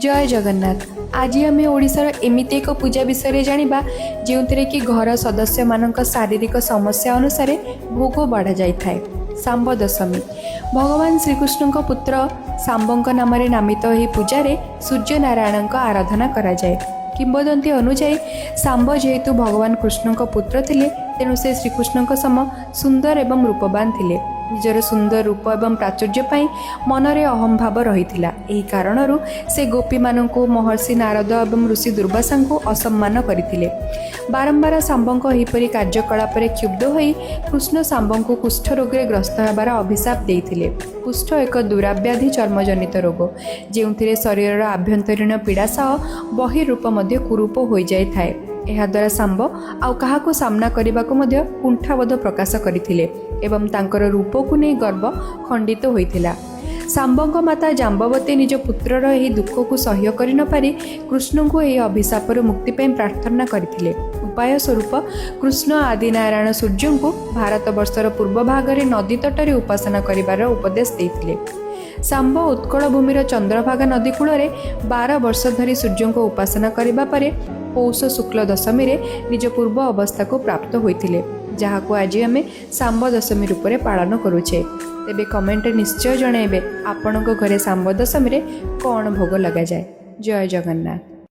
ଜୟ ଜଗନ୍ନାଥ। ଆଜି ଆମେ ଓଡ଼ିଶାର ଏମିତି ଏକ ପୂଜା ବିଷୟରେ ଜାଣିବା, ଯେଉଁଥିରେ କି ଘର ସଦସ୍ୟମାନଙ୍କ ଶାରୀରିକ ସମସ୍ୟା ଅନୁସାରେ ଭୋଗ ବଢ଼ାଯାଇଥାଏ। ଶାମ୍ବ ଦଶମୀ। ଭଗବାନ ଶ୍ରୀକୃଷ୍ଣଙ୍କ ପୁତ୍ର ଶାମ୍ବଙ୍କ ନାମରେ ନାମିତ ଏହି ପୂଜାରେ ସୂର୍ଯ୍ୟନାରାୟଣଙ୍କ ଆରାଧନା କରାଯାଏ। କିମ୍ବଦନ୍ତୀ ଅନୁଯାୟୀ, ଶାମ୍ବ ଯେହେତୁ ଭଗବାନ କୃଷ୍ଣଙ୍କ ପୁତ୍ର ଥିଲେ, ତେଣୁ ସେ ଶ୍ରୀକୃଷ୍ଣଙ୍କ ସମ ସୁନ୍ଦର ଏବଂ ରୂପବାନ ଥିଲେ। ନିଜର ସୁନ୍ଦର ରୂପ ଏବଂ ପ୍ରାଚୁର୍ଯ୍ୟ ପାଇଁ ମନରେ ଅହମ୍ଭାବ ରହିଥିଲା। ଏହି କାରଣରୁ ସେ ଗୋପୀମାନଙ୍କୁ, ମହର୍ଷି ନାରଦ ଏବଂ ଋଷି ଦୁର୍ବାସାଙ୍କୁ ଅସମ୍ମାନ କରିଥିଲେ। ବାରମ୍ବାର ଶାମ୍ବଙ୍କ ଏହିପରି କାର୍ଯ୍ୟକଳାପରେ କ୍ଷୁବ୍ଧ ହୋଇ କୃଷ୍ଣ ଶାମ୍ବଙ୍କୁ କୁଷ୍ଠ ରୋଗରେ ଗ୍ରସ୍ତ ହେବାର ଅଭିଶାପ ଦେଇଥିଲେ। କୁଷ୍ଠ ଏକ ଦୁରାବ୍ୟାଧି ଚର୍ମଜନିତ ରୋଗ, ଯେଉଁଥିରେ ଶରୀରର ଆଭ୍ୟନ୍ତରୀଣ ପୀଡ଼ା ସହ ବହିର୍ରୂପ ମଧ୍ୟ କୁରୂପ ହୋଇଯାଇଥାଏ। ଏହାଦ୍ୱାରା ଶାମ୍ବ ଆଉ କାହାକୁ ସାମ୍ନା କରିବାକୁ ମଧ୍ୟ କୁଣ୍ଠାବୋଧ ପ୍ରକାଶ କରିଥିଲେ ଏବଂ ତାଙ୍କର ରୂପକୁ ନେଇ ଗର୍ବ ଖଣ୍ଡିତ ହୋଇଥିଲା। ଶାମ୍ବଙ୍କ ମାତା ଜାମ୍ବବତୀ ନିଜ ପୁତ୍ରର ଏହି ଦୁଃଖକୁ ସହ୍ୟ କରିନପାରି କୃଷ୍ଣଙ୍କୁ ଏହି ଅଭିଶାପରୁ ମୁକ୍ତି ପାଇଁ ପ୍ରାର୍ଥନା କରିଥିଲେ। ଉପାୟ ସ୍ୱରୂପ କୃଷ୍ଣ ଆଦିନାରାୟଣ ସୂର୍ଯ୍ୟଙ୍କୁ ଭାରତବର୍ଷର ପୂର୍ବ ଭାଗରେ ନଦୀ ତଟରେ ଉପାସନା କରିବାର ଉପଦେଶ ଦେଇଥିଲେ। ଶାମ୍ବ ଉତ୍କଳ ଭୂମିର ଚନ୍ଦ୍ରଭାଗା ନଦୀ କୂଳରେ 12 ବର୍ଷ ଧରି ସୂର୍ଯ୍ୟଙ୍କ ଉପାସନା କରିବା ପରେ ପୌଷ ଶୁକ୍ଲ ଦଶମୀରେ ନିଜ ପୂର୍ବ ଅବସ୍ଥାକୁ ପ୍ରାପ୍ତ ହୋଇଥିଲେ, ଯାହାକୁ ଆଜି ଆମେ ଶାମ୍ବ ଦଶମୀ ରୂପରେ ପାଳନ କରୁଛେ। ତେବେ କମେଣ୍ଟରେ ନିଶ୍ଚୟ ଜଣାଇବେ, ଆପଣଙ୍କ ଘରେ ଶାମ୍ବ ଦଶମୀରେ କ'ଣ ଭୋଗ ଲଗାଯାଏ। ଜୟ ଜଗନ୍ନାଥ।